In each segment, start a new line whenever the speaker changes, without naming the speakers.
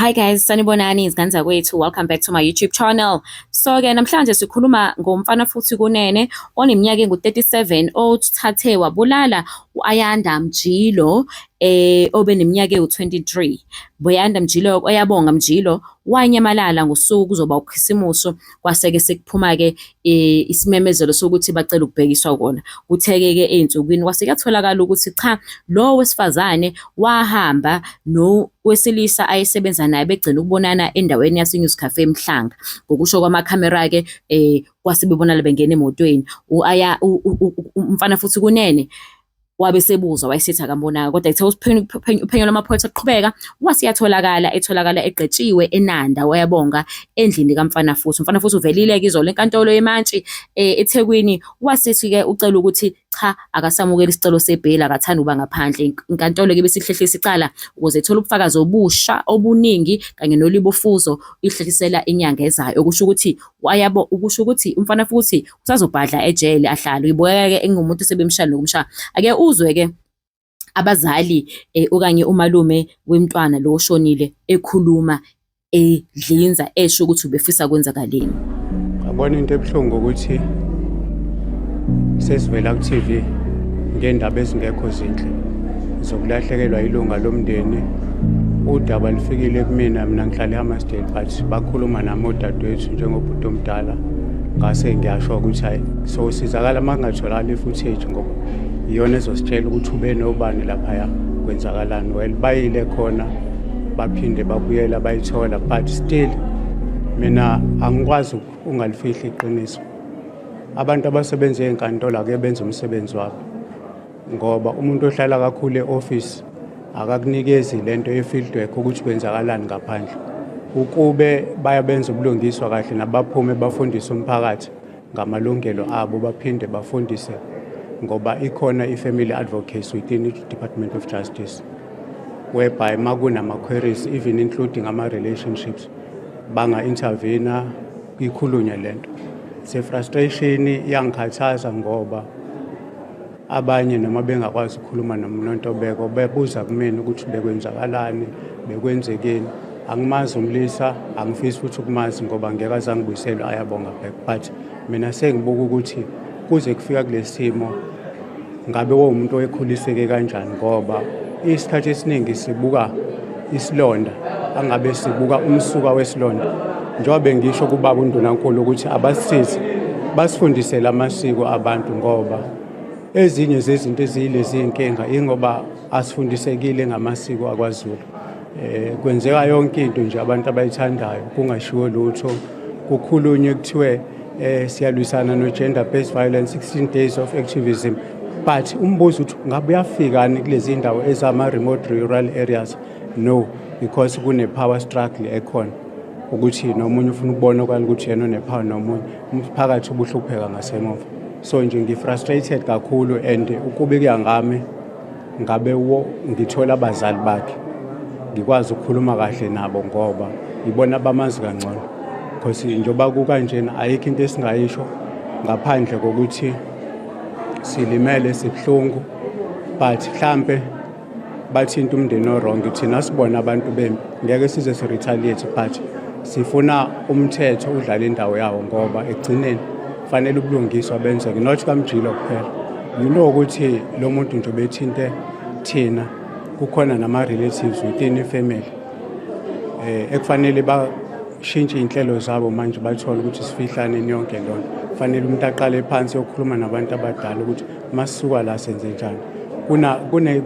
Hi guys, sanibonani izingane zakwethu. Welcome back to my YouTube channel. So ke namhlanje sikhuluma ngomfana futhi kunene oneminyaka engu-37 othathe wabulala u-Ayanda Mjilo obeneminyaka ewu-23. Boyanda Mjilo oyabonga Mjilo wanyamalala ngosuku kuzoba uKhisimusi kwase-ke sekuphuma-ke isimemezelo sokuthi bacela ukubhekiswa kona. Kutheke-ke ey'nsukwini kwase kuyatholakala ukuthi cha, lo wesifazane wahamba nowesilisa ayesebenza naye begcina ukubonana endaweni yaseNews Cafe eMhlanga. Ngokusho kwamakhamera-ke kwase bebonakala bengena emotweni. Umfana futhi kunene wabe esebuza wayesethi akambonanga kodwa kuthiwa uphenyo lwamaphoyisa luqhubeka wase yatholakala etholakala egqetshiwe eNanda wayabonga endlini kaMfana futhi. Umfana futhi uvelile-ke izolo enkantolo yemantshi eThekwini wasethi-ke ucela ukuthi cha akasamukeli isicelo sebheyili akathandi ukuba ngaphandle. Inkantolo-ke ibisihlehlisa icala ukuze ithole ubufakazi obusha obuningi kanye nolibofuzo ihlehlisela inyanga ezayo okusho ukuthi wayabo ukusho ukuthi umfana futhi usazobhadla ejele ahlale uyibukeka-ke engumuntu sebemshaya nokumshaya. Ake uzwe-ke abazali okanye umalume wemntwana lo oshonile ekhuluma edlinza esho ukuthi ubefisa kwenzakaleni.
Yabona into ebuhlungu ukuthi sesivela ku-TV ngendaba ezingekho zinhle zokulahlekelwa ilunga lomndeni. Udaba lufikile kumina, mina ngihlala eHammarsdale but bakhuluma nami odadewethu njengobhuti omdala, ngase ngiyasho ukuthi hayi sosizakala uma kungatholakala i-footage ngoba iyona ezositshela ukuthi ube nobani laphaya kwenzakalani. Well, bayile khona baphinde babuyela bayithola, but still mina angikwazi ungalifihli iqiniso. Abantu abasebenza ey'nkantolo ake benze umsebenzi wabo, ngoba umuntu ohlala kakhulu e-office akakunikezi lento ye-field work ukuthi kwenzakalani ngaphandle. Ukube bayabenza ubulungiswa kahle nabaphume bafundise umphakathi ngamalungelo abo, baphinde bafundise ngoba ikhona i-family advocacy within i-Department of Justice, whereby makunama-queries even including ama-relationships banga-intervene ikhulunywe lento. Se-frustration iyangikhathaza ngoba abanye noma bengakwazi ukukhuluma noNtobeko bebuza kumina ukuthi bekwenzakalani, bekwenzekeni. Angimazi umlisa, angifisi futhi ukumazi ngoba ngeke aze angibuyisele Ayabonga back, but mina sengibuka ukuthi kuze kufika kulesi simo ngabe wawumuntu oyekhuliseke kanjani, ngoba isikhathi esiningi sibuka isilonda angabe sibuka umsuka wesilonda. Njengoba bengisho kubaba uNdunankulu ukuthi abasisize basifundisele amasiko abantu, ngoba ezinye zezinto eziyilezi iy'nkinga ingoba asifundisekile ngamasiko akwaZulu. Kwenzeka yonke into nje abantu abayithandayo kungashiwo lutho, kukhulunywe kuthiwe siyalwisana no gender based violence, 16 days of activism, but umbuzo uthi ngabe uyafikani kulezi ndawo ezama remote rural areas? No, because kune power struggle ekhona ukuthi nomunye ufuna ukubona kwani ukuthi yena une-power nomunye umphakathi ubuhlupheka ngasemuva. So nje ngi-frustrated kakhulu and ukube kuya ngami ngabe wo ngithola abazali bakhe ngikwazi ukukhuluma kahle nabo ngoba ibona abamazi kangcono, because njengoba kukanjena ayikho into esingayisho ngaphandle kokuthi silimele, sibuhlungu, but mhlampe bathinta umndeni o-wrong. Thina sibona abantu bempi ngeke size si-retaliate, but sifuna umthetho udlale indawo yawo ngoba ekugcineni fanele ubulungiswa benzeke, not kaMjilo kuphela. You know ukuthi lo muntu nje bethinte thina, kukhona nama-relatives within i-family ekufanele bashintshe iy'nhlelo zabo manje, bathole ukuthi sifihlane yonke lona. Kufanele umuntu aqale phansi yokukhuluma nabantu abadala ukuthi masisuka la senze njani. Kuna kune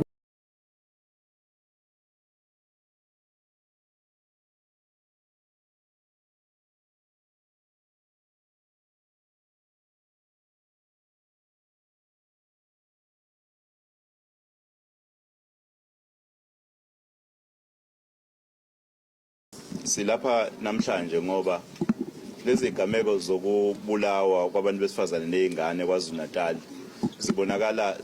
Silapha namhlanje ngoba lezi gameko zokubulawa kwabantu besifazane nezingane KwaZulu-Natal zibonakala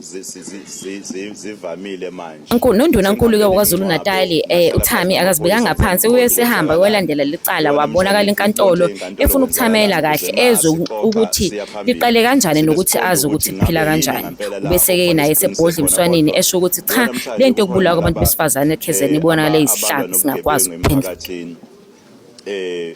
zivamile manje.
NoNdunankulu-ke waKwaZulu-Natal uThami akazibekanga phansi, uye esehamba wayolandela licala wabonakala enkantolo efuna ukuthamela kahle ezwe ukuthi liqale kanjani nokuthi azi ukuthi kuphila kanjani. Ubeseke naye esebhodla emswanini esho ukuthi cha lento yokubulawa kwabantu besifazane eKZN ibonakala iyisihlava esingakwazi ukuphendula.
Eh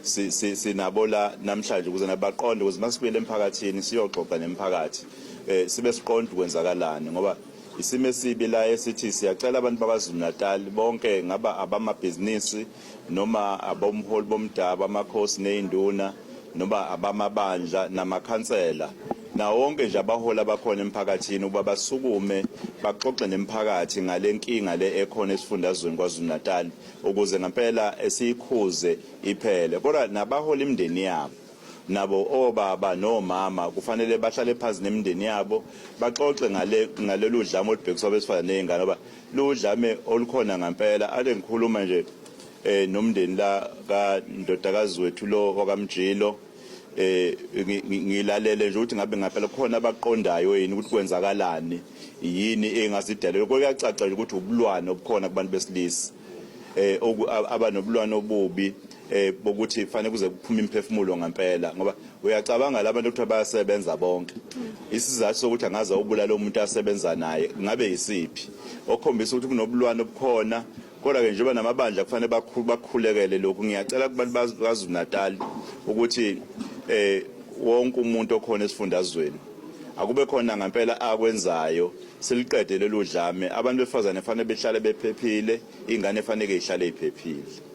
sinabo la namhlanje ukuze nabaqonde ukuze masibuyele emphakathini siyoxoxa nemphakathi eh sibe siqonda ukwenzakalani ngoba isimo esibi la esithi siyacela abantu bakwaZulu Natal bonke ngaba abamabhizinisi noma abomholi bomdabu amakhosi nezinduna noma abamabandla namakhansela nawo wonke nje abaholi abakhona emphakathini ukuba basukume baxoxe nemphakathi ngale nkinga le ekhona esifundazweni KwaZulu Natal ukuze ngempela esiyikhuze iphele kodwa nabahola imindeni yabo nabo obaba nomama kufanele bahlale phansi nemindeni yabo baxoxe ngale ngalolu dlame olubhekiswa abesifazane nezingane ngoba ludlame olukhona ngempela ake ngikhuluma nje eh nomndeni la kaNdodakazi wethu lo wakaMjilo eh ngilalele nje ukuthi ngabe ngempela khona abaqondayo yini ukuthi kwenzakalani yini engasidalelwa kuyacaca nje ukuthi ubulwane obukhona kubantu besilisa eh abanobulwane obubi eh bokuthi fanele kuze kuphume imphefumulo ngempela ngoba uyacabanga labantu ukuthi bayasebenza bonke isizathu sokuthi angaze ubulala umuntu asebenza naye ngabe yisiphi okhombisa ukuthi kunobulwane obukhona Kodwa ke njengoba namabandla kufanele bakhulekele lokhu ngiyacela kubantu baKwaZulu Natal ukuthi eh wonke umuntu okhona esifundazweni akube khona ngempela akwenzayo siliqede lolu dlame abantu befazane fanele behlale bephephile ingane fanele ihlale iphephile.